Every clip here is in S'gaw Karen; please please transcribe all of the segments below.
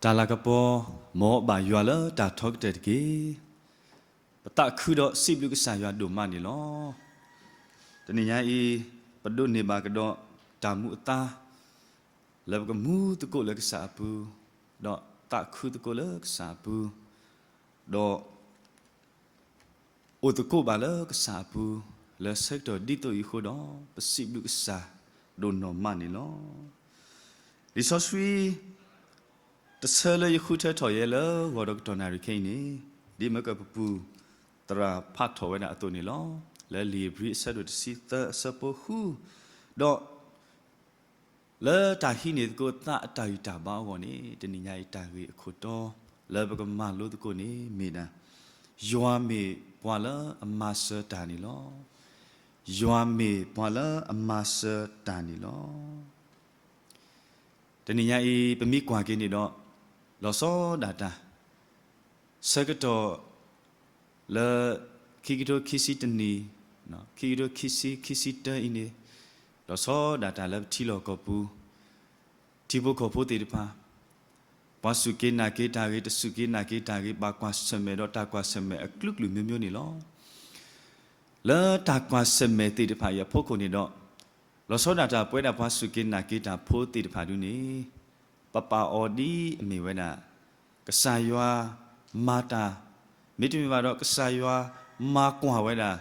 တၢ်လၤကပီၤ မ်ဘၣ်ယွၤလၢတၢ်ထီကတၢၢ်တက့ၢ်. ပသးခုဒီးစံးဘျုးကစၢ်ယွၤဒိၣ်မးန့ၣ်လီၤ. တနံၤညါအံၤ ပဒိးန့ၢ်ဘၣ်ကဒီးတၢ်မူအသါ လၢပကမူသကိးလၢကစၢ်အပူၤ, ဒီးသးခုသကိးလၢကစၢ်အပူၤ, ဒီး အိၣ်သကိးဘၣ်လၢကစၢ်အပူၤ လၢဆၢကတီၢ်ဒ်သိးအံၤအဃိဒီး ပစံးဘျုးကစၢ်ဒိၣ်နီၢ်မးန့ၣ်လီၤ. လံာ်စီဆှံ တဆၢလၢယဃုထၢထီၣ်ယဲလၢဂီၤဒီးကတီၢ်နၣ်ရံၣ်ခဲအံၤန့ၣ်, ဒ်မၢကၢၢ်ပပူၤသရၣ်ဖးထီၣ်ဝဲဒၣ်အသိးန့ၣ်လီၤ. လၢလံာ်ဧ့ၤဘြံၤအဆၢဒိၣ်တဆံသၢအဆၢဖိဃု, ဒီး လၢတၢ်ဟံးန့ၢ်သကိးသးအတၢ်ဂံၢ်တၢ်ဘါအဂီၢ်န့ၣ်, တနံၤညါအံၤတၢ်ဂ့ၢ်အခိၣ်တီ လၢပကမၤလိသကိးန့ၣ်မ့ၢ်ဒၣ်, ယွၤမ့ၢ်ပှၤလၢအမၤစၢၤတၢ်န့ၣ်လီၤ. ယွၤမ့ၢ်ပှၤလၢအမၤစၢၤတၢ်န့ၣ်လီၤ. တနံၤညါအံၤ ပမ့ၢ်ကွၢ်က့ၤန့ၣ်ဒီး, လီၤဆီဒၣ်တၢ် ဆၢကတီၢ် လၢ ခံကထိခံဆံတနံၣ်, ခံကထိခံဆံ ခံဆံတၢအံၤန့ၣ်, လီၤဆီဒၣ်တၢ်လၢပထံလီၢ်ကီၢ်ပူၤ, ထံဖိကီၢ်ဖိသ့ၣ်တဖၣ်, ပှၤစူၢ်က့ၤနာ်က့ၤတၢ်ဂ့ၤ တစူၢ်က့ၤနာ်က့ၤတၢ်ဂ့ၤ ဘၣ်ကွၢ်ဆၢၣ်မဲာ်ဒီးတၢ်ကွၢ်ဆၢၣ်မဲာ်အကလုာ်ကလုာ်မျိုးမျိုးန့ၣ်လီၤ. လၢတၢ်ကွၢ်ဆၢၣ်မဲာ်သ့ၣ်တဖၣ်အံၤအဖီခိၣ်န့ၣ်ဒီး, လီၤဆီဒၣ်တၢ်ပဝဲဒၣ်ပှၤစူၢ်က့ၤနာ်က့ၤတၢ်ဖိသ့ၣ်တဖၣ်ဒုန့ၣ်, ပပာ်အီၤဒ်အမ့ၢ်ဝဲဒၣ် ကစၢ်ယွၤမၤတၢ်, မ့တမ့ၢ်ဘၣ်ဒီးကစၢ်ယွၤမၤကွၢ်ဝဲဒၣ်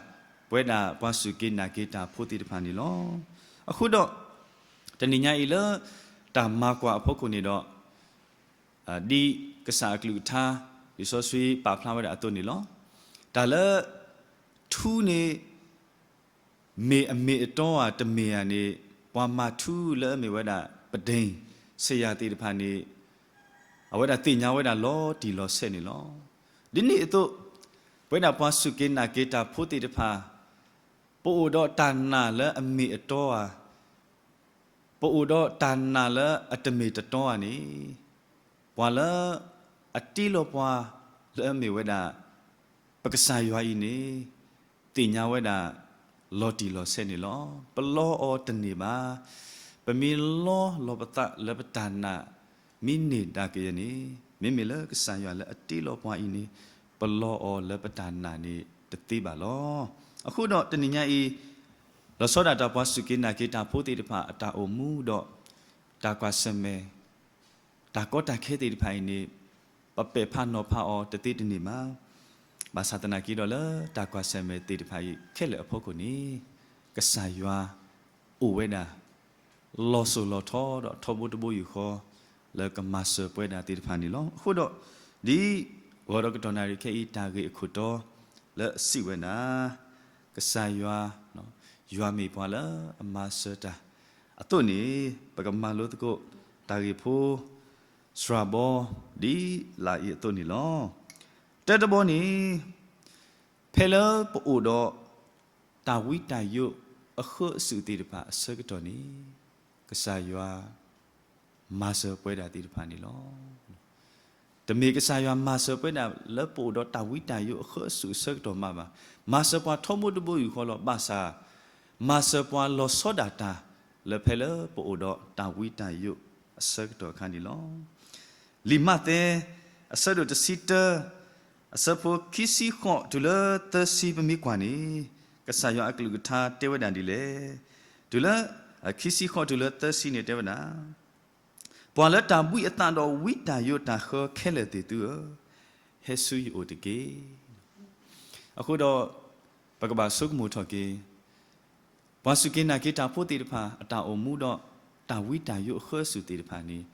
ပဝဲဒၣ်ပှၤစူၢ်က့ၤနာ်က့ၤတၢ်ဖိသ့ၣ်တဖၣ်န့ၣ်လီၤ. အဃိဒီး တနံၤညါအံၤလၢ တၢ်မၤကွၢ်အဖီခိၣ်န့ၣ်ဒီး, ဒ်ကစၢ်အကလုၢ်ကထါ လံာ်စီဆှံပာ်ဖျါဝဲဒၣ်အသိးန့ၣ်လီၤ. တၢ်လၢ ထူန့ၣ် မ့ၢ်အမ့ၢ်အတီဧါတမ့ၢ်ဧါန့ၣ်, ပှၤမၤထူလၢအမ့ၢ်ဝဲဒၣ် ပဒိၣ် ဆရာသ့ၣ်တဖၣ်န့ၣ်, အဝဲဒၣ်သ့ၣ်ညါဝဲဒၣ်လီၤတံၢ်လီၤဆဲးန့ၣ်လီၤ. ဒ်န့ၣ်အသိး, ပဝဲဒၣ်ပှၤစူၢ်က့ၤနာ်က့ၤတၢ်ဖိသ့ၣ်တဖၣ်, ပအိၣ်ဒီးတၢ်နာ်လၢအမ့ၢ်အတီဧါ, ပအိၣ်ဒီးတၢ်နာ်လၢအတမ့ၢ်တတီဧါန့ၣ်, ပှၤလၢအတ့လီၤပှၤလၢအမ့ၢ်ဝဲဒၣ် ပကစၢ်ယွၤအံၤန့ၣ်, သ့ၣ်ညါဝဲဒၣ် လီၤတံၢ်လီၤဆဲးန့ၣ်လီၤ. ပလီအီၤတန့ၢ်ဘၣ်. ပမ့ၢ်လီလီၤပသးလၢပတၢ်နာ် မ့ၢ်န့ၢ်ဒၣ်ကယဲၢ်န့ၣ်, မ့မ့ၢ်လၢကစၢ်ယွၤလၢအတ့လီၤပှၤအံၤန့ၣ်, ပလီအီၤလၢပတၢ်နာ်န့ၣ်တသ့ဘၣ်လီၤ. အဃိဒီးတနံၤညါအံၤ, လီၤဆီဒၣ်တၢ်ပှၤစူၢ်က့ၤနာ်က့ၤတၢ်ဖိသ့ၣ်တဖၣ်အတၢ်အိၣ်မူဒီး တၢ်ကွၢ်ဆၢၣ်မဲာ် တၢ်ကီတၢ်ခဲသ့ၣ်တဖၣ်အံၤန့ၣ်, ပပဲာ်ဖးနီၤဖးအီၤတသ့တန့ၢ်ဘၣ်. ဘၣ်ဆၣ်သနာ်က့ဒီးလၢတၢ်ကွၢ်ဆၢၣ်မဲာ်သ့ၣ်တဖၣ်အံၤခဲလၢာ်အဖီခိၣ်န့ၣ်, ကစၢ်ယွၤအိၣ်ဝဲဒၣ် လီၤစိၤလီၤထီဒီးထီဘိတဘိယူၢ်ဃီ လၢကမၤစၢၤပဝဲဒၣ်သ့ၣ်တဖၣ်န့ၣ်လီၤ. အဃိဒီး, ဒ်ဂီၤဒီးကတီၢ်နၣ်ရံၣ်ခဲအံၤတၢ်ဂ့ၢ်အခိၣ်တီ လၢအစံးဝဲဒၣ်, ကစၢ်ယွၤ, ယွၤမ့ၢ်ပှၤလၢအမၤစၢၤတၢ်အသိးန့ၣ်, ပကမၤလိသကိးတၢ်ဂ့ၢ်ဖိ စှၤဘီ ဒ်လာ်အံၤအသိးန့ၣ်လီၤ. တၢတဘီန့ၣ်, ဖဲလၢပအိၣ်ဒီးတၢ်ဝံတၢ်ယိးအဃၢအစုးသ့ၣ်တဖၣ်အဆၢကတီၢ်န့ၣ်, ကစၢ်ယွၤမၤစၢၤပဝဲဒၣ်သ့ၣ်တဖၣ်န့ၣ်လီၤ. တမ့ၢ်ကစၢ်ယွၤမၤစၢၤပဝဲဒၣ်လၢပအိၣ်ဒီးတၢ်ဝံတၢ်ယိးအဃၢအစုးအဆၢကတီၢ်မးဘၣ်. မၤစၢၤပှၤထီဘိတဘိယူၢ်ဃီလီၤ. ဘၣ်ဆၣ် မၤစၢၤပှၤလီၤဆီဒၣ်တၢ် လၢဖဲလၢပအိၣ်ဒီးတၢ်ဝံတၢ်ယိးအဆၢကတီၢ်အခါန့ၣ်လီၤ. လံာ်မးသဲ အဆၢဒိၣ်တဆံတၢ အဆၢဖိခံဆံဃိးတုၤလၢသၢဆံပမ့ၢ်ကွၢ်န့ၣ်, ကစၢ်ယွၤအကလုၢ်ကထါတဲဝဲဒၣ်ဒ်လဲၣ်. တုၤလၢ ခံဆံဃိးတုၤလၢသၢဆံန့ၣ်တဲဝဲဒၣ်, ပှၤလၢတၢ်ဘှံးအသးဒီးဝံတၢ်ယိးတၢ်ဃၢခဲလၢာ်သ့ၣ်သုဧၢ, ဟဲဆူယအိၣ်တက့ၢ်. အဃိဒီး, ပကဘၣ်ဆိကမိၣ်ထီၣ်က့ၤ ပှၤစူၢ်က့ၤနာ်က့ၤတၢ်ဖိသ့ၣ်တဖၣ် အတၢ်အိၣ်မူဒီးတၢ်ဝံတၢ်ယိးအဃၢအစုးသ့ၣ်တဖၣ်န့ၣ်,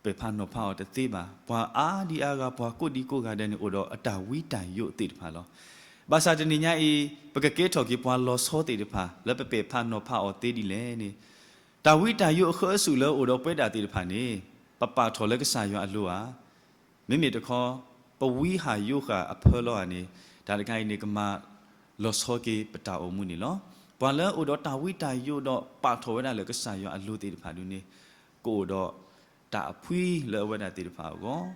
ပဲာ်ဖးနီၤဖးအီၤတသ့ဘၣ်. ပှၤအါဒံအါဂၤ ပှၤကိးဒံကိးဂၤဒဲးန့ၣ် အိၣ်ဒီးအတၢ်ဝံတၢ်ယိးသ့ၣ်တဖၣ်လီၤ. ဘၣ်ဆၣ်တနံၤညါအံၤ, ပကကဲထီၣ်က့ၤပှၤလီၤဆီသ့ၣ်တဖၣ် လၢပပဲာ်ဖးနီၤဖးအီၤသ့ဒ်လဲၣ်န့ၣ်, တၢ်ဝံတၢ်ယိးအဃၢအစုးလၢအိၣ်ဒီးပဝဲဒၣ်သ့ၣ်တဖၣ်န့ၣ်, ပပာ်ထီၣ်လၢကစၢ်ယွၤအလိၤဧါ. မ့မ့ၢ်တခီ, ပဝံဟးယိးဃာ်အဖၢလီၤဧါန့ၣ်, တၢ်တခါအံၤန့ၣ် ကမၤလီၤဆီက့ၤပတၢ်အိၣ်မူန့ၣ်လီၤ. ပှၤလၢအိၣ်ဒီးတၢ်ဝံတၢ်ယိးဒီးပာ်ထီၣ်ဝဲဒၣ်လၢကစၢ်ယွၤအလိၤသ့ၣ်တဖၣ်ဒုန့ၣ်, ကအိၣ်ဒီးတၢ်အဖှံလၢအဝဲဒၣ်သ့ၣ်တဖၣ်အဂီၢ်,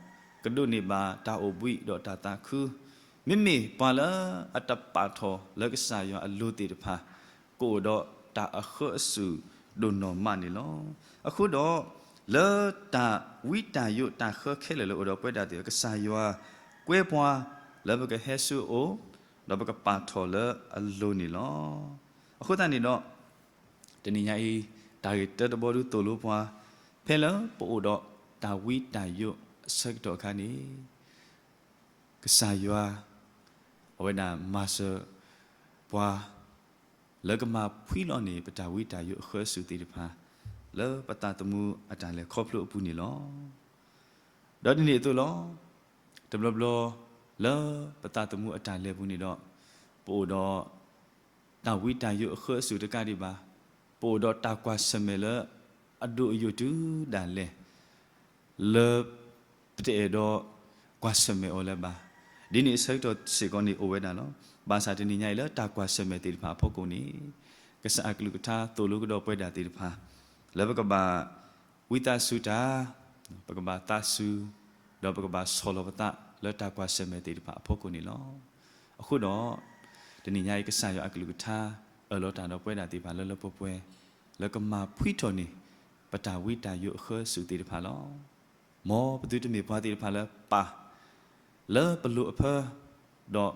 ကဒိးန့ၢ်ဘၣ်တၢ်အိၣ်ဘှံးဒီးတၢ်သးခု. မ့မ့ၢ်ပှၤလၢအတပာ်ထီၣ်လၢကစၢ်ယွၤအလိၤသ့ၣ်တဖၣ်, ကအိၣ်ဒီးတၢ်အဃၢအစုးဒိၣ်နီၢ်မးန့ၣ်လီၤ. အဃိဒီး လၢတၢ်ဝံတၢ်ယိးတၢ်ဃၢခဲလၢာ်လၢအိၣ်ဒီးပဝဲဒၣ်သ့ၣ်ဧၢ, ကစၢ်ယွၤကွဲပှၤလၢပကဟဲဆူအအိၣ်, ဒီးပကပာ်ထီၣ်လၢအလိၤန့ၣ်လီၤ. အဃိသတးန့ၣ်ဒီး တနံၤညါအံၤ တၢ်ဂ့ၢ်တၢတဘီဒုသိၣ်လိပှၤ, ဖဲလၢပအိၣ်ဒီးတၢ်ဝံတၢ်ယိးအဆၢကတီၢ်အခါန့ၣ် ကစၢ်ယွၤ အဝဲဒၣ်မၤစၢၤပှၤ လၢကမၤဖှံလီၤန့ၢ် ပတၢ်ဝံတၢ်ယိးအဃၢအစုးသ့ၣ်တဖၣ် လၢပသးသမူအတၢ်လဲၤခီဖျိအပူၤန့ၣ်လီၤ. ဒီးဒ်န့ၣ်အသိးလီၤ, တဘျီဘျီ လၢပသးသမူအတၢ်လဲၤပူၤန့ၣ်ဒီး ပအိၣ်ဒီး တၢ်ဝံတၢ်ယိးအဃၢအစုးတကးဒံးဘၣ်, ပအိၣ်ဒီးတၢ်ကွၢ်ဆၢၣ်မဲာ်လၢအဒိၣ်အယိာ်တုၤဒၣ်လဲာ် လၢပတအဲၣ်ဒိးကွၢ်ဆၢၣ်မဲာ်အီၤလၢၤဘၣ်. ဒ်န့ၣ်အဆၢကတီၢ်စ့ၢ်ကီးန့ၣ်အိၣ်ဝဲဒၣ်လီၤ. ဘၣ်ဆၣ်တနံၤညါအံၤလၢတၢ်ကွၢ်ဆၢၣ်မဲာ်သ့ၣ်တဖၣ်အဖီခိၣ်န့ၣ် ကစၢ်အကလုၢ်ကထါသိၣ်လိကဒီးပဝဲဒၣ်သ့ၣ်တဖၣ် လၢပကဘၣ်ဝံသးစူၤတၢ်, ပကဘၣ်သးစူၤ, ဒီးပကဘၣ်ဆီၣ်လီၤပသးလၢတၢ်ကွၢ်ဆၢၣ်မဲာ်သ့ၣ်တဖၣ်အဖီခိၣ်န့ၣ်လီၤ. အဃိဒီး တနံၤညါအံၤကစၢ်ယွၤအကလုၢ်ကထါ အၢၣ်လီၤတၢ်ဒီးပဝဲဒၣ်သ့ၣ်တဖၣ်လၢလၢပှဲၤပှဲၤ လၢကမၤဖှံထီၣ်န့ၢ် ပတၢ်ဝံတၢ်ယိးအဃၢအစုးသ့ၣ်တဖၣ်လီၤ. မ်ပသုတမ့ၢ်ပှၤသ့ၣ်တဖၣ်လၢပာ် လၢပလိၤအဖၢ ဒီး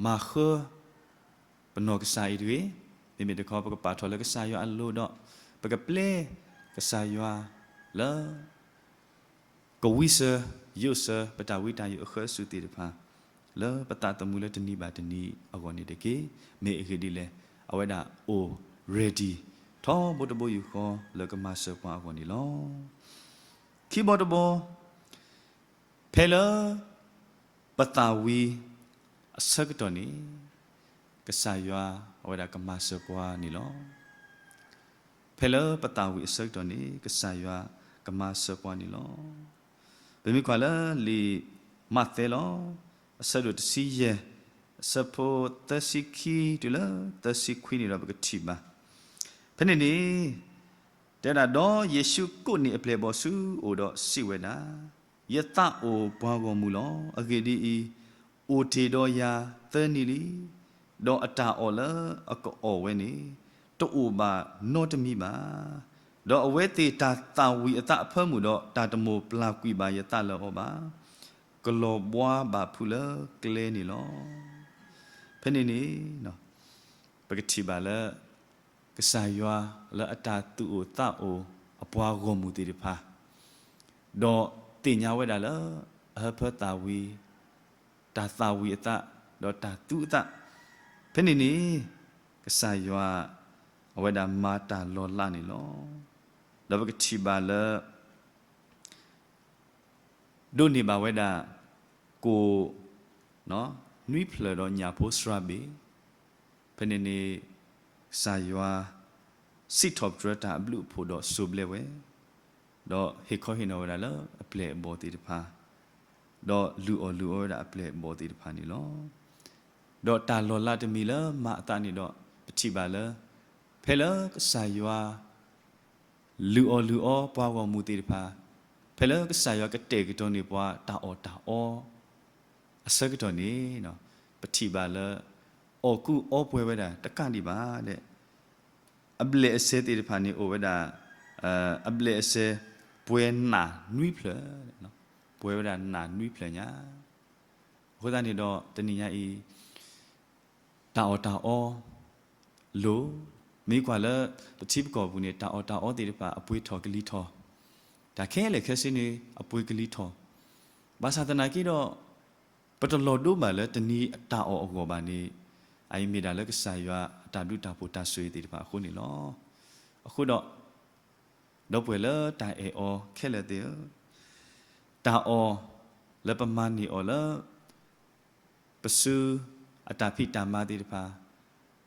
မၤဃၢ ပနီၢ်ကစၢ်အံၤတဂ့ၤ, မ့မ့ၢ်တခီ ပကပာ်ထီၣ်လၢကစၢ်ယွၤအလိၤဒီး ပကပျဲကစၢ်ယွၤလၢ ကဝံစၢၤယိးစၢၤ ပတၢ်ဝံတၢ်ယိးအဃၢအစုးသ့ၣ်တဖၣ် လၢပသးသမူလၢတနံၤဘၣ်တနံၤအဂီၢ်န့ၣ်တက့ၢ်. မ့ၢ်အဂ့ၢ်ဒ်လဲၣ်, အဝဲဒၣ်အိၣ် ready ထီဘိတဘိယူၢ်ဃီ လၢကမၤစၢၤပှၤအဂီၢ်န့ၣ်လီၤ. ခံဘီတဘီ ဖဲလၢ ပသးဝံၤအဆၢကတီၢ်န့ၣ် ကစၢ်ယွၤအဝဲဒၣ်ကမၤစၢၤပှၤန့ၣ်လီၤ. ဖဲလၢပသးဝံၤအဆၢကတီၢ်န့ၣ် ကစၢ်ယွၤကမၤစၢၤပှၤန့ၣ်လီၤ. ပမ့ၢ်ကွၢ်လၢလံာ်မးသဲလီၤ, အဆၢဒိၣ်တဆံယဲၢ်, အဆၢဖိသၢဆံခံတုၤလၢသၢဆံခွံန့ၣ်ဒီးပကထံၣ်ဘၣ်. ဖဲန့ၣ်န့ၣ် တဲဝဲဒၣ်, ဒီးယ့ၣ်ၡူးကိးန့ၢ်အပျဲၢ်အဘီၣ်ဆူအအိၣ်ဒီးစံးဝဲဒၣ်, ယသးအိၣ်ပှၤဂီၢ်မုၢ်လီၤ. အဂ့ၢ်ဒ်အံၤ, အိၣ်တ့ၢ်ဒီးယၤသၢနံၤလံ, ဒီးအတၢ်အီၣ်လၢအကအီၣ်ဝဲန့ၣ် တအိၣ်ဘၣ်နီတမံၤဘၣ်. ဒီးအဝဲသ့ၣ်တၢ်သးဝံၣ်အသးအဖၢမုၢ်ဒီး တၢ်တမိၣ်ပျၢ်ကွံာ်ဘၣ်ယသးလၢအီၤဘၣ်. ကလီၤဘှါဘၣ်ဖုးလၢကျဲန့ၣ်လီၤ. ဖဲန့ၣ်န့ၣ် ပကထံၣ်ဘၣ်လၢ ကစၢ်ယွၤလၢအတၢ်သူၣ်အိၣ်သးအိၣ်အပှၤဂီၢ်မုၢ်သ့ၣ်တဖၣ်, ဒီးသ့ၣ်ညါဝဲဒၣ်လၢ အဟၢဖၢသးဝံၤ, တၢ်သးဝံၣ်အသး, ဒီးတၢ်သူအသး, ဖဲန့ၣ်န့ၣ် ကစၢ်ယွၤ အဝဲဒၣ်မၤတၢ်လီၤလးန့ၣ်လီၤ. ဒီးပကထံၣ်ဘၣ်လၢ ဒိးန့ၢ်ဘၣ်ဝဲဒၣ် ကိၣ် နွံဖျၢၣ်ဒီးညၣ်ဖိစှၤဘ့ၣ်, ဖဲန့ၣ်န့ၣ် ကစၢ်ယွၤ စံးထီၣ်ပတြၢၤတၢ်အဘျုးအဖှိၣ်ဒီးစိၢ်ဘျဲးဝဲ, ဒီးဟ့ၣ်ခီဟ့ၣ်နီၤဝဲဒၣ်လၢအပျဲၢ်အဘီၣ်သ့ၣ်တဖၣ်, ဒီးလုၢ်အီၣ်လုၢ်အီဝဲဒၣ်အပျဲၢ်အဘီၣ်သ့ၣ်တဖၣ်န့ၣ်လီၤ. ဒီးတၢ်လီၤလးတမံၤလၢမၤအသးန့ၣ်ဒီး ပထံၣ်ဘၣ်လၢ ဖဲလၢကစၢ်ယွၤ လုၢ်အီၣ်လုၢ်အီပှၤဂီၢ်မုၢ်သ့ၣ်တဖၣ်, ဖဲလၢကစၢ်ယွၤကတဲာ်ကတီၤန့ၢ်ပှၤတၢ်အီၣ်တၢ်အီ အဆၢကတီၢ်န့ၣ် ပထံၣ်ဘၣ်လၢ အီၣ်ကူအီပှဲၤဝဲဒၣ်တကးဒံးဘၣ်ဒဲး, အဘျဲၣ်အစဲးသ့ၣ်တဖၣ်န့ၣ်အိၣ်ဝဲဒၣ်, အဘျဲၣ်အစဲး ပှဲၤနးနွံဖျၢၣ်, ပှဲၤဝဲဒၣ်နးနွံဖျၢၣ်ညါ. အဃိသတးန့ၣ်ဒီး တနံၤညါအံၤ တၢ်အီၣ်တၢ်အီ လိၤ, မ့ၢ်ကွၢ်လၢ ပထံပကီၢ်ပူၤန့ၣ် တၢ်အီၣ်တၢ်အီသ့ၣ်တဖၣ်အပှ့ၤထီၣ်ကလံၤထီၣ်, တၢ်ခဲလၢာ်ခဲဆ့န့ၣ် အပှ့ၤကလံၤထီၣ်, ဘၣ်ဆၣ်သနာ်က့ဒီး ပတလီၤဒိဘၣ်လၢတနံၤအတၢ်အီၣ်အဂီၢ်ဘၣ်န့ၣ်, အအံၤမ့ၢ်ဒၣ်လၢကစၢ်ယွၤအတၢ်ဘျုးတၢ်ဖှိၣ်တၢ်ဆိၣ်ဂ့ၤသ့ၣ်တဖၣ်အဃိန့ၣ်လီၤ. အဃိဒီး ဒီပုၢ်ဝဲၢ်လၢတၢ်အဲၣ်အီၤခဲလၢာ်သ့ၣ်ဧၢ, တၢ်အီၣ်လၢပမၤန့ၢ်အီၤလၢ ပစုအတၢ်ဖံးတၢ်မၤသ့ၣ်တဖၣ်,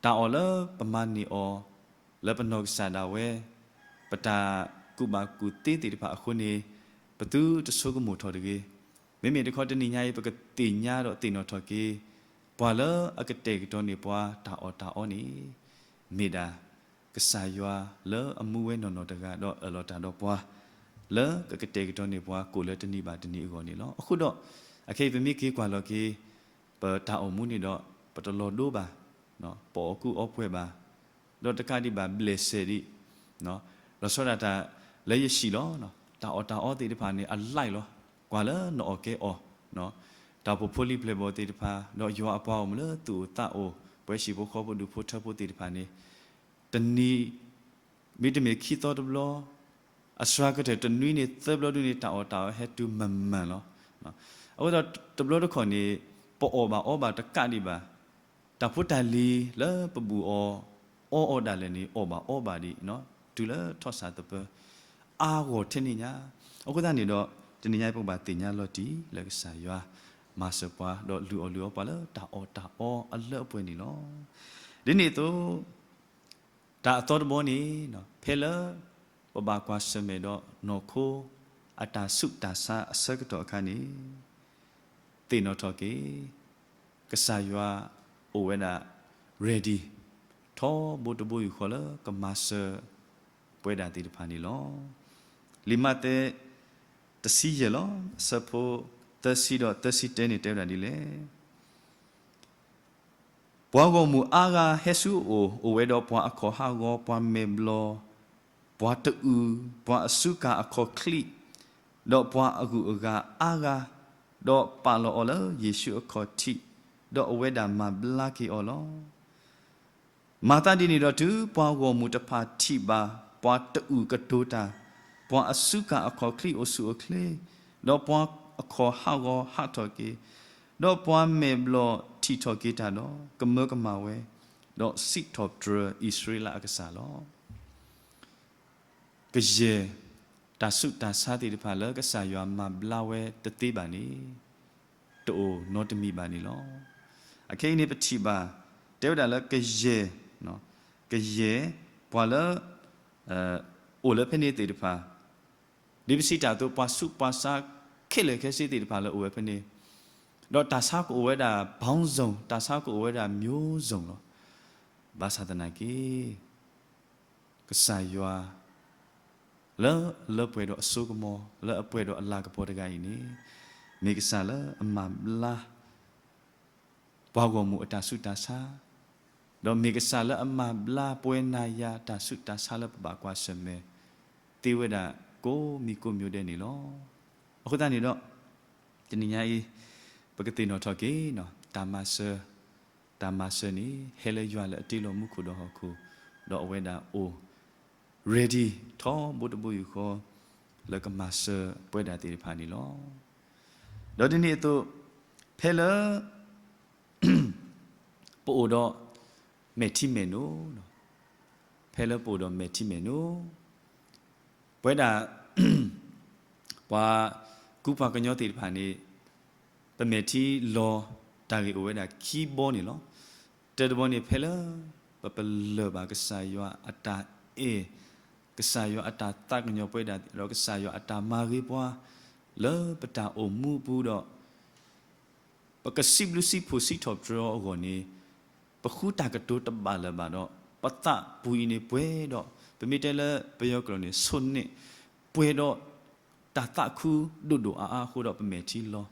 တၢ်အီၣ်လၢပမၤန့ၢ်အီၤ လၢပနီၢ်ကစၢ်ဒၣ်ဝဲ ပတၢ်ကူၣ်ဘၣ်ကူၣ်သ့သ့ၣ်တဖၣ်အဃိန့ၣ် ပသုတဆိကမိၣ်ထီၣ်တဂ့ၤ. မ့မ့ၢ်တခီတနံၤညါအံၤ ပကသ့ၣ်ညါဒီးသ့ၣ်နီၣ်ထီၣ်က့ၤ ပှၤလၢအကတဲာ်ကတီၤန့ၢ်ပှၤတၢ်အီၣ်တၢ်အီန့ၣ် မ့ၢ်ဒၣ် ကစၢ်ယွၤလၢအမူဝဲနီၢ်နီၢ်တဂၤ ဒီးအၢၣ်လီၤတၢ်ဒီးပှၤ လၢကကတဲာ်ကတီၤန့ၢ်ပှၤကိၣ်လၢတနံၤဘၣ်တနံၤအဂီၢ်န့ၣ်လီၤ. အဃိဒီး အခဲအံၤပမ့ၢ်က့ၤကွၢ်လီၤက့ၤ ပတၢ်အိၣ်မူန့ၣ်ဒီး ပတလီၤဒိဘၣ်, ပအီၣ်ကူအီပှဲၤဘၣ်, ဒီးတကးဒံးဘၣ်ဘျဲၣ်စဲးဒံး, လီၤဆီဒၣ်တၢ် လၢယဟံၣ်လီၤ. တၢ်အီၣ်တၢ်အီသ့ၣ်တဖၣ်န့ၣ် အlikeလီၤ. ကွၢ်လၢနအီၣ်ကဲအီၣ်, တၢ်အိၣ်ဖှိၣ်ဖိလံၤပျဲၢ်ဘီၣ်သ့ၣ်တဖၣ်, ဒီးယွၤအပှၤအိၣ်မူလၢသူၣ်အိၣ်သးအိၣ်, ပှၤဟံၣ်ဖိဃီဖိဒူၣ်ဖိထၢဖိသ့ၣ်တဖၣ်န့ၣ်, တနံၤ မ့တမ့ၢ်ခံသီတဘျီ, အစှၤကတၢၢ်တနွံန့ၣ်သၢဘျီဒုန့ၣ် တၢ်အီၣ်တၢ်အီဟဲတုၤမၤမၤလီၤ. အဃိသတးတဘျီတခီၣ်န့ၣ် ပအီၣ်ဘၣ်အီဘၣ်တကးဒံးဘၣ်, တၢ်ဖိတၢ်လံၤလၢပဘူၣ်အီၤအီအီၤဒၣ်လဲာ်န့ၣ် အီၣ်ဘၣ်အီဘၣ်ဒံး, တုၤလၢထီၣ်စၢ်သပၢၤ အါဂီၢ်ထဲန့ၣ်ညါ. အဃိသတးန့ၣ်ဒီး တနံၤညါအံၤပကဘၣ်သ့ၣ်ညါလီၤတံၢ်လၢကစၢ်ယွၤမၤစၢၤပှၤ ဒီးလုၢ်အီၣ်လုၢ်အီပှၤလၢတၢ်အီၣ်တၢ်အီအလၢအပှဲၤန့ၣ်လီၤ. ဒ်န့ၣ်အသိး တၢ်အသီတဘီန့ၣ် ဖဲလၢပဘၣ်ကွၢ်ဆၢၣ်မဲာ်ဒီးနီၢ်ခိအတၢ်ဆူးတၢ်ဆါအဆၢကတီၢ်အခါန့ၣ် သ့ၣ်နီၣ်ထီၣ်က့ၤ ကစၢ်ယွၤအိၣ်ဝဲဒၣ် ready ထီဘိတဘိယူၢ်ဃီလၢကမၤစၢၤပဝဲဒၣ်သ့ၣ်တဖၣ်န့ၣ်လီၤ. လံာ်မးသဲတဆံယဲၢ်လီၤ. အဆၢဖိသၢဆံဒီးသၢဆံတၢန့ၣ် တဲဝဲဒၣ်ဒ်လဲၣ်. ပှၤဂီၢ်မုၢ်အါဂၤဟဲဆူအအိၣ်, အိၣ်ဝဲဒီးပှၤအခီၣ်ဟးဂီၤ, ပှၤမဲာ်ဘျီၣ်, ပှၤတအုၣ်, ပှၤအစုကၢ်အခီၣ်ချံး, ဒီးပှၤအဂုၤအဂၤအါဂၤ, ဒီးပာ်လီၤအီၤလၢယ့ၣ်ၡူးအခီၣ်ထံး, ဒီးအဝဲဒၣ်မၤဘျါက့ၤအီၤလီၤ. မၤသးဒ်န့ၣ်ဒီး တုၤပှၤဂီၢ်မုၢ်တဖၣ်ထံၣ်ဘၣ်ပှၤတအုၣ်ကတိၤတၢ်, ပှၤအစုကၢ်အခီၣ်ချံးအိၣ်ဆူၣ်အိၣ်ချ့, ဒီးပှၤအခီၣ်ဟးဂီၤဟးထီၣ်က့ၤ, ဒီးပှၤမဲာ်ဘျီၣ်ထံၣ်ထီၣ်က့ၤတၢ်ဒီး ကမၢကမၣ်ဝဲ, ဒီးစံးထီၣ်ပတြၢၤအံၣ်စရ့လးအကစၢ်လီၤ. ကယဲၢ်တၢ်ဆူးတၢ်ဆါသ့ၣ်တဖၣ်လၢကစၢ်ယွၤမၤဘျါဝဲတသ့ဘၣ်န့ၣ် တအိၣ်နီတမံၤဘၣ်န့ၣ်လီၤ. အခဲအံၤန့ၣ်ပထံၣ်ဘၣ် တဲဝဲဒၣ်လၢကယဲၢ်, ကယဲၢ်ပှၤလၢ အိၣ်လၢဖဲန့ၣ်သ့ၣ်တဖၣ်, ဒ်ပစံးတၢ်အသိး ပှၤဆူးပှၤဆါခဲလၢာ်ခဲဆ့သ့ၣ်တဖၣ်လၢအိၣ်ဝဲဖဲန့ၣ်, ဒီးတၢ်ဆါကအိၣ်ဝဲဒၣ် ပေါင်းစုံ, တၢ်ဆါကအိၣ်ဝဲဒၣ် မျိုးစုံ လီၤ. ဘၣ်ဆၣ်သနာ်က့ ကစၢ်ယွၤ လၢလၢပှဲၤဒီးအစိကမီၤ လၢအပှဲၤဒီးအလၤကပီၤတဂၤအံၤန့ၣ် မ့ၢ်ကစၢ်လၢအမၤဘျါ ပှၤဂီၢ်မုၢ်အတၢ်ဆူးတၢ်ဆါ, ဒီးမ့ၢ်ကစၢ်လၢအမၤဘျါပဝဲနၤယၤတၢ်ဆူးတၢ်ဆါလၢပဘၣ်ကွၢ်ဆၢၣ်မဲာ် သ့ဝဲဒၣ်ကိးမံၤကိးမျိုးဒဲးန့ၣ်လီၤ. အဃိသတးန့ၣ်ဒီး တနံၤညါအံၤ ပကသ့ၣ်နီၣ်ထီၣ်က့ၤ တၢ်မၤစၢၤ, တၢ်မၤစၢၤန့ၣ် ဟဲလၢယွၤလၢအတ့လီၤမူခိၣ်ဒီးဟီၣ်ခိၣ်, ဒီးအဝဲဒၣ်အိၣ် ready ထီဘိတဘိယူၢ်ဃီ လၢကမၤစၢၤပဝဲဒၣ်သ့ၣ်တဖၣ်န့ၣ်လီၤ. ဒီးဒ်န့ၣ်အသိး ဖဲလၢ ပအိၣ်ဒီးမဲာ်ထံမဲာ်နိ, ဖဲလၢပအိၣ်ဒီးမဲာ်ထံမဲာ်နိ, ပဝဲဒၣ် ပှၤကူပှၤကညီသ့ၣ်တဖၣ်န့ၣ် ပမဲာ်ထံလီၤတၢ်ဂ့ၢ်အိၣ်ဝဲဒၣ်ခံဘီန့ၣ်လီၤ. တၢတဘီန့ၣ် ဖဲလၢပပလၢၢ်ဘၣ်ကစၢ်ယွၤအတၢ်အဲၣ်, ကစၢ်ယွၤအတၢ်သးကညီၤပဝဲဒၣ် ဒီးကစၢ်ယွၤအတၢ်မၤဂ့ၤပှၤ လၢပတၢ်အိၣ်မူအပူၤဒီး ပကစံးဘျုးစံးဖှိၣ်စံးထီၣ်ပတြၢၤအီၤအဂီၢ်န့ၣ် ပဃုတၢ်ကတိၤတဘၣ်လၢၤဘၣ်ဒီး ပသးပူၤအံၤန့ၣ်ပှဲၤဒီး ပမ့ၢ်တဲလၢပယီၤကျိာ်န့ၣ် ဆိၣ်န့ၣ် ပှဲၤဒီးတၢ်သးခုဒိၣ်ဒိၣ်အါအါအဃိဒီး ပမဲာ်ထံလီၤ.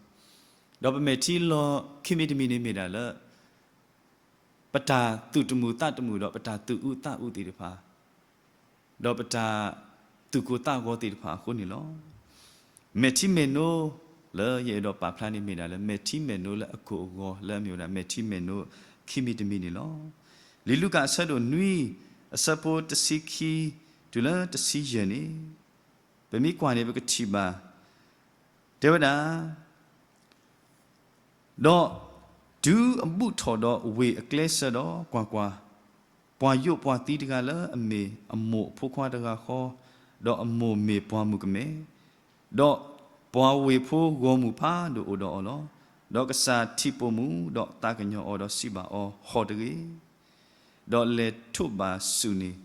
ဒီးပမဲာ်ထံလီၤခံမံၤတမံၤန့ၣ်မ့ၢ်ဒၣ်လၢ ပတၢ်သူၣ်တမုာ်သးတမုာ်ဒီး ပတၢ်သူၣ်အုးသးအုးသ့ၣ်တဖၣ် ဒီးပတၢ်သူၣ်ကိၢ်သးဂီၤသ့ၣ်တဖၣ်အဃိန့ၣ်လီၤ. မဲာ်ထံမဲာ်နိ လၢယအဲၣ်ဒိးပာ်ဖျါန့ၣ်မ့ၢ်ဒၣ်လၢ မဲာ်ထံမဲာ်နိလၢအခိၣ်အဂီၤ လၢအမ့ၢ်ဝဲဒၣ် မဲာ်ထံမဲာ်နိခံမံၤတမံၤန့ၣ်လီၤ. လံာ်လူၤကၣ်အဆၢဒိၣ်နွံ အဆၢဖိတဆံခံ တုၤလၢတဆံယဲၢ်န့ၣ် ပမ့ၢ်ကွၢ်န့ၣ် ပကထံၣ်ဘၣ် တဲဝဲဒၣ် ဒီးတုၤအဘူးထီၣ်ဒီးဝ့ၢ်အကျဲဆၢဒီး ကွၢ်ကွၢ်, ပှၤယိးပှၤသံတဂၤလၢအမ့ၢ်အမိၢ်အဖိခွါတဂၤဃီ, ဒီးအမိၢ်မ့ၢ်ပှၤမုၣ်ကမဲ, ဒီးပှၤဝ့ၢ်ဖိဂီၢ်မုၢ်ဖးဒိၣ်အိၣ်ဒီးအီၤလီၤ. ဒီးကစၢ်ထံၣ်ပိာ်မုၣ်ဒီးသးကညီၤအီၤဒီးစံးဘၣ်အီၤ, ဟီၣ်တဂ့ၤ. ဒီးလဲၤထိးဘၣ်ဆူၣ်န့ၣ်,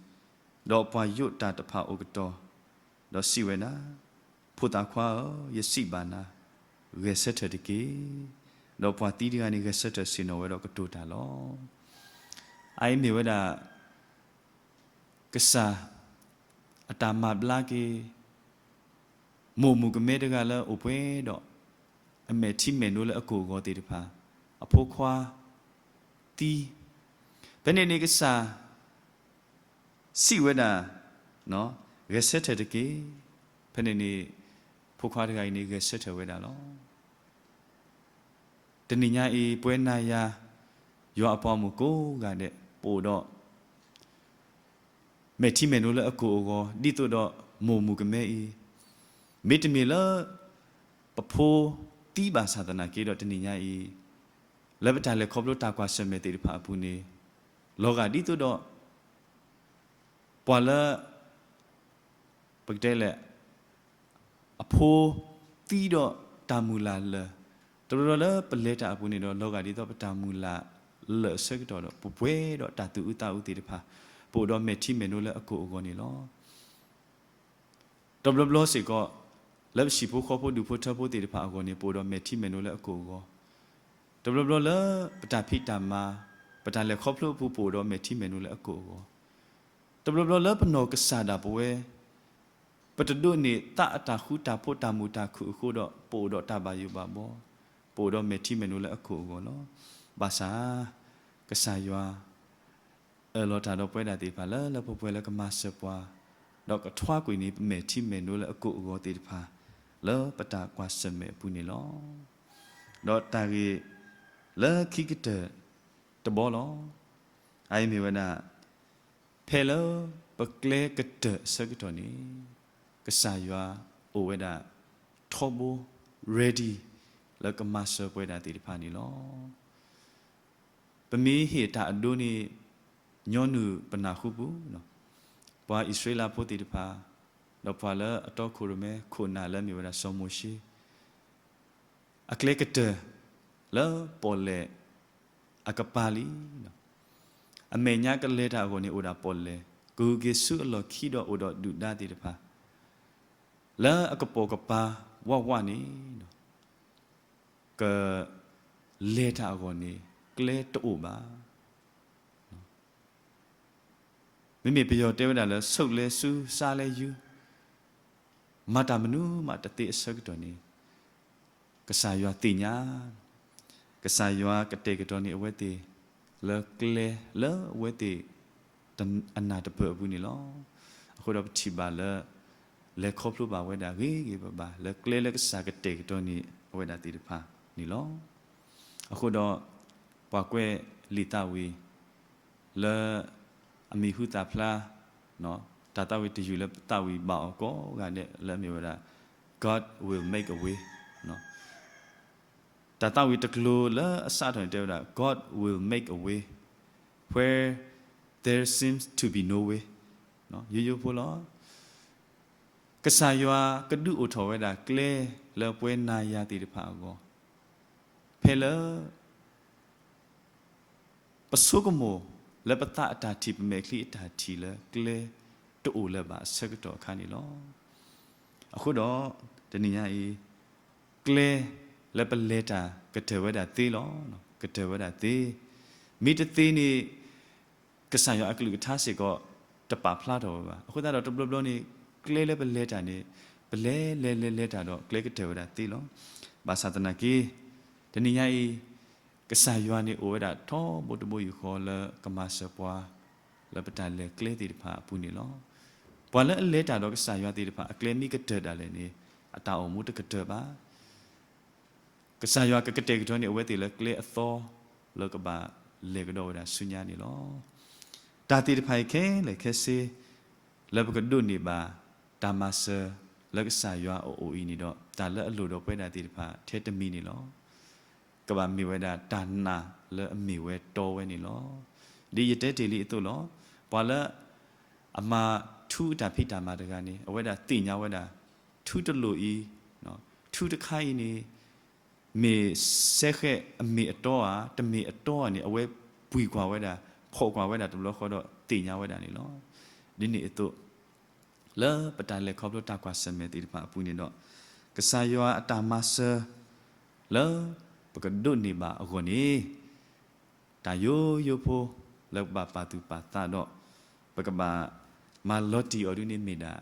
ဒီးပှၤယိးတၢ်တဖၣ်အိၣ်ကတီၢ်, ဒီးစံးဝဲဒၣ်, ဖိသၣ်ခွါဧၢ, ယစံးဘၣ်နၤ, ဂဲၤဆၢထၢၣ်တက့ၢ်. ဒီးပှၤသံတဂၤန့ၣ် ဂဲၤဆၢထၢၣ်ဆ့ၣ်နီၤဝဲဒီးကတိၤတၢ်လီၤ. အအံၤမ့ၢ်ဝဲဒၣ် ကစၢ်အတၢ်မၤဘျါက့ၤ မိၢ်မုၣ်ကမဲတဂၤလၢအိၣ်ပှဲၤဒီး အမဲာ်ထံမဲာ်နိလၢအကိၢ်အဂီၤသ့ၣ်တဖၣ် အဖိခွါသံ, ဖဲန့ၣ်န့ၣ်ကစၢ် စံးဝဲဒၣ်, ဂဲၤဆၢထၢၣ်တက့ၢ်. ဖဲန့ၣ်န့ၣ် ဖိခွါတဂၤအံၤန့ၣ် ဂဲၤဆၢထၢၣ်ဝဲဒၣ်လီၤ. တနံၤညါအံၤ ပဝဲနၤယၤ ယွၤအပှၤဂီၢ်မုၢ်ကိးဂၤဒဲး ပအိၣ်ဒီး မဲာ်ထံမဲာ်နိလၢအကိၢ်အဂီၤ ဒ်သိးဒီးမိၢ်မုၣ်ကမဲအံၤ, မ့တမ့ၢ်လၢ ပဖိသံဘၣ်ဆၣ်သနာ်က့ဒီး တနံၤညါအံၤ လၢပတၢ်လဲၤခီဖျိတၢ်ကွၢ်ဆၢၣ်မဲာ်သ့ၣ်တဖၣ်အပူၤန့ၣ် လီၤဂာ်ဒ်သိးဒီး ပှၤလၢ ပကတဲလဲၣ် အဖိသံဒီးတၢ်မုၢ်လၢ်လၢာ်, တဘျီဘျီလၢပလဲၤတၢ်အပူၤန့ၣ်ဒီး လီၤဂာ်ဒ်သိးပတၢ်မုၢ်လၢ်လၢာ်အဆၢကတီၢ်ဒီး ပပှဲၤဒီးတၢ်သူၣ်အုးသးအုးသ့ၣ်တဖၣ်, ပအိၣ်ဒီးမဲာ်ထံမဲာ်နိလၢအကိၢ်အဂီၤန့ၣ်လီၤ. တဘျီဘျီစ့ၢ်ကီး လၢပဟံၣ်ဖိဃီဖိဒူၣ်ဖိထၢဖိသ့ၣ်တဖၣ်အဂီၢ်န့ၣ် ပအိၣ်ဒီးမဲာ်ထံမဲာ်နိလၢအကိၢ်အဂီၤ, တဘျီဘျီလၢပတၢ်ဖံးတၢ်မၤ ပတၢ်လဲၤခီဖျိအပူၤ ပအိၣ်ဒီးမဲာ်ထံမဲာ်နိလၢအကိၢ်အဂီၤ, တဘျီဘျီလၢပနီၢ်ကစၢ်ဒၣ်ပဝဲ ပတဒိးန့ၢ်သးအတၢ်ဃူတၢ်ဖိးတၢ်မုာ်တၢ်ခုၣ်အဃိဒီး ပအိၣ်ဒီးတၢ်ဘၣ်ယိၣ်ဘၣ်ဘီ, ပအိၣ်ဒီးမဲာ်ထံမဲာ်နိလၢအကိၢ်အဂီၤလီၤ. ဘၣ်ဆၣ် ကစၢ်ယွၤ အၢၣ်လီၤတၢ်ဒီးပဝဲဒၣ်သ့ၣ်တဖၣ်လၢ လၢပှဲၤပှဲၤလၢကမၤစၢၤပှၤ, ဒီးကထွါကွံာ်န့ၢ်ပမဲာ်ထံမဲာ်နိလၢအကိၢ်အဂီၤသ့ၣ်တဖၣ် လၢပတၢ်ကွၢ်ဆၢၣ်မဲာ်အပူၤန့ၣ်လီၤ. ဒီးတၢ်ဂ့ၢ်လၢခံကတၢၢ်တဘီလီၤ. အအံၤမ့ၢ်ဝဲဒၣ် ဖဲလၢပကျဲကတၢၢ်အဆၢကတီၢ်န့ၣ် ကစၢ်ယွၤအိၣ်ဝဲဒၣ်ထီဘိ ready လၢကမၤစၢၤပဝဲဒၣ်သ့ၣ်တဖၣ်န့ၣ်လီၤ. ပမ့ၢ်ဟ့ၣ်တၢ်အဒိန့ၣ် ညီနုၢ်ပနၢ်ဟူပူၤ, ပှၤအံၣ်စရ့လးဖိသ့ၣ်တဖၣ်, ဒီးပှၤလၢအတီခိၣ်ရိၣ်မဲခိၣ်နၢ်လၢအမ့ၢ်ဝဲဒၣ်စီၤမိၤၡ့ အကျဲကတၢၢ်လၢပီၣ်လဲၣ်အကပၤလံ. အမဲာ်ညါကလဲၤတၢ်အဂီၢ်န့ၣ်အိၣ်ဒၣ်ပီၣ်လဲၣ်, ကဟုက့ၤဆူအလီၢ်ခံဒီးအိၣ်ဒီးဒုၣ်ဒါသ့ၣ်တဖၣ် လၢအကပိာ်ကပၤဝးဝးန့ၣ် ကလဲၤတၢ်အဂီၢ်န့ၣ် ကျဲတအိၣ်ဘၣ်. မ့မ့ၢ်ပယီၤတဲဝဲဒၣ်လၢ ဆုတ်လဲဆူ စားလဲယူ, မၤတၢ်မနုၤမးတသ့အဆၢကတီၢ်န့ၣ် ကစၢ်ယွၤသ့ၣ်ညါ, ကစၢ်ယွၤကတဲာ်ကတီၤန့ၢ်အဝဲသ့ၣ် လၢကျဲလၢအဝဲသ့ၣ် အနၢ်တပၢၢ်အပူၤန့ၣ်လီၤ. အဃိဒီးပထံၣ်ဘၣ်လၢ လဲၤခီဖျိဘၣ်ဝဲဒၣ်ဂ့ၤဂ့ၤဘၣ်ဘၣ် လၢကျဲလၢကစၢ်ကတဲာ်ကတီၤန့ၢ်အဝဲဒၣ်သ့ၣ်တဖၣ်န့ၣ်လီၤ. အဃိဒီး ပှၤကွဲးလံာ်သးဝံၣ် လၢအမံၤဟူသၣ်ဖျါ တၢ်သးဝံၣ်တယုၢ်လၢပသးဝံၣ်ဘၣ်အီၤကိးဂၤဒဲးလၢအမ့ၢ်ဝဲဒၣ် God will make a way. တၢ်သးဝံၣ်တကျိၤလၢအစးထီၣ်န့ၣ်တဲဝဲဒၣ် God will make a way where there seems to be no way. ယိယိဖိလီၤ. ကစၢ်ယွၤကဒုးအိၣ်ထီၣ်ဝဲဒၣ်ကျဲလၢပဝဲနၤယၤသ့ၣ်တဖၣ်အဂီၢ်, ဖဲလၢ ပဆိကမိၣ်လၢပသးအတၢ်ထံၣ် ပမဲာ်ချံအတၢ်ထံၣ်လၢကျဲတအိၣ်လၢၤဘၣ်အဆၢကတီၢ်အခါန့ၣ်လီၤ. အဃိဒီး တနံၤညါအံၤ ကျဲလၢပလဲၤတၢ်ကတၢၢ်ဝဲဒၣ်သ့လီၤ. ကတၢၢ်ဝဲဒၣ်သ့, မ့ၢ်တသ့န့ၣ် ကစၢ်ယွၤအကလုၢ်ကထါစ့ၢ်ကီး တပာ်ဖျါထီၣ်ဝဲဘၣ်. အဃိသတးဒီးတဘျီဘျီန့ၣ် ကျဲလၢပလဲၤတၢ်န့ၣ် ပလဲၤလဲၤလဲၤလဲၤတၢ်ဒီးကျဲကတၢၢ်ဝဲဒၣ်သ့လီၤ. ဘၣ်ဆၣ်သနာ်က့ တနံၤညါအံၤ ကစၢ်ယွၤန့ၣ်အိၣ်ဝဲဒၣ်ထီဘိတဘိယူၢ်ဃီလၢကမၤစၢၤပှၤ လၢပတၢ်လဲၤကျဲသ့ၣ်တဖၣ်အပူၤန့ၣ်လီၤ. ပှၤလၢအလဲၤတၢ်ဒီးကစၢ်ယွၤသ့ၣ်တဖၣ် အကျဲမ့ၢ်ကတၢၢ်ဒၣ်လဲာ်န့ၣ် အတၢ်အိၣ်မူတကတၢၢ်ဘၣ်. ကစၢ်ယွၤကကတဲာ်ကတီၤန့ၢ်အဝဲသ့ၣ်လၢကျဲအသီ လၢကဘၣ်လဲၤကဒီးဝဲဒၣ်ဆူညါန့ၣ်လီၤ. တၢ်သ့ၣ်တဖၣ်အံၤခဲလၢာ်ခဲဆ့ လၢပကဒိးန့ၢ်ဘၣ်တၢ်မၤစၢၤလၢကစၢ်ယွၤအအိၣ်အံၤန့ၣ်ဒီး တၢ်လၢအလိၣ်ဒီးပဝဲဒၣ်သ့ၣ်တဖၣ်ထဲတမံၤန့ၣ်လီၤ. ကဘၣ်မ့ၢ်ဝဲဒၣ်တၢ်နာ်လၢအမ့ၢ်ဝဲတီဝဲန့ၣ်လီၤ. ဒ်ယတဲတ့ၢ်လံအသိးလီၤ. ပှၤလၢ အမၤထူအတၢ်ဖံးတၢ်မၤတဂၤန့ၣ် အဝဲဒၣ်သ့ၣ်ညါဝဲဒၣ် ထူတလိၣ်အံၤ, ထူတခါအံၤန့ၣ် မ့ၢ်စဲဃဲးအမ့ၢ်အတီဧါ တမ့ၢ်အတီဧါန့ၣ် အဝဲပှံာ်ကွၢ်ဝဲဒၣ် ဖီၣ်ကွၢ်ဝဲဒၣ်တဘျီဃီဒီးသ့ၣ်ညါဝဲဒၣ်န့ၣ်လီၤ. ဒ်န့ၣ်အသိး လၢပတၢ်လဲၤခီဖျိတၢ်ကွၢ်ဆၢၣ်မဲာ်သ့ၣ်တဖၣ်အပူၤန့ၣ်ဒီး ကစၢ်ယွၤအတၢ်မၤစၢၤ လၢပကဒိးန့ၢ်ဘၣ်အဂီၢ်န့ၣ် တၢ်ယိယိဖိ လၢပဘၣ်ပာ်သူၣ်ပာ်သးဒီး ပကဘၣ်မၤလီၤတံၢ်အီၤဒ်န့ၣ်မ့ၢ်ဒၣ်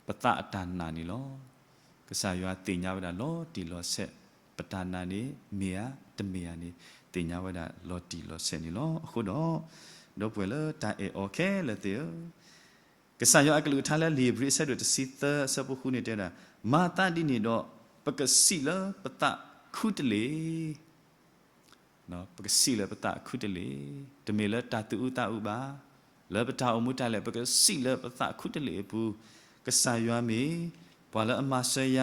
ပသးအတၢ်နာ်န့ၣ်လီၤ. ကစၢ်ယွၤသ့ၣ်ညါဝဲဒၣ်လီၤတံၢ်လီၤဆဲး ပတၢ်နာ်န့ၣ် မ့ၢ်ဧါ တမ့ၢ်ဧါန့ၣ် သ့ၣ်ညါဝဲဒၣ်လီၤတံၢ်လီၤဆဲးန့ၣ်လီၤ. အဃိဒီး ဒီပုၢ်ဝဲၢ်လၢတၢ်အဲၣ်အီၤခဲလၢာ်သ့ၣ်ဧၢ, ကစၢ်ယွၤအကလုၢ်ကထါလၢလံာ်ဧ့ၤဘြံၤအဆၢဒိၣ်တဆံသၢအဆၢဖိဃုန့ၣ်တဲဝဲဒၣ်, မၤသးဒ်န့ၣ်ဒီး ပကစံးလၢပသးခူတလ့ၢ် ပကစံးလၢပသးခူတလ့ၢ်, တမ့ၢ်လၢတၢ်သူၣ်အုးသးအုးဘၣ်, လၢပတၢ်အိၣ်မူတၢ်လဲၤ ပကစံးလၢပသးခူတလ့ၢ်အပူၤ, ကစၢ်ယွၤမ့ၢ်ပှၤလၢအမၤစၢၤယ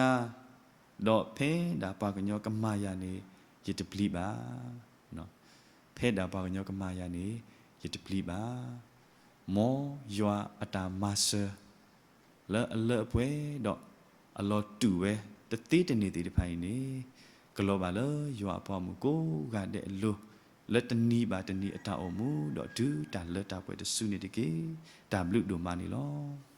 ၤ, ဒီးဖဲဒၣ်ပှၤကညီကမၤယၤန့ၣ် ယတပျံၤဘၣ်. ဖဲဒၣ်ပှၤကညီကမၤယၤန့ၣ် ယတပျံၤဘၣ်. မ်ယွၤအတၢ်မၤစၢၤ လၢအလၢအပှဲၤဒီးအလီၤတူာ်ဝဲ တသ့တန့ၢ်သ့ၣ်တဖၣ်အံၤန့ၣ် ကလီၤဘၣ်လၢယွၤအပှၤဂီၢ်မုၢ်ကိးဂၤဒဲးအလိၤ, လၢတနံၤဘၣ်တနံၤအတၢ်အိၣ်မူ ဒီးတုၤတၢ်လၢတၢ်ပှဲၤတစုန့ၣ်တက့ၢ်. တၢ်ဘျုးဒိၣ်မးန့ၣ်လီၤ.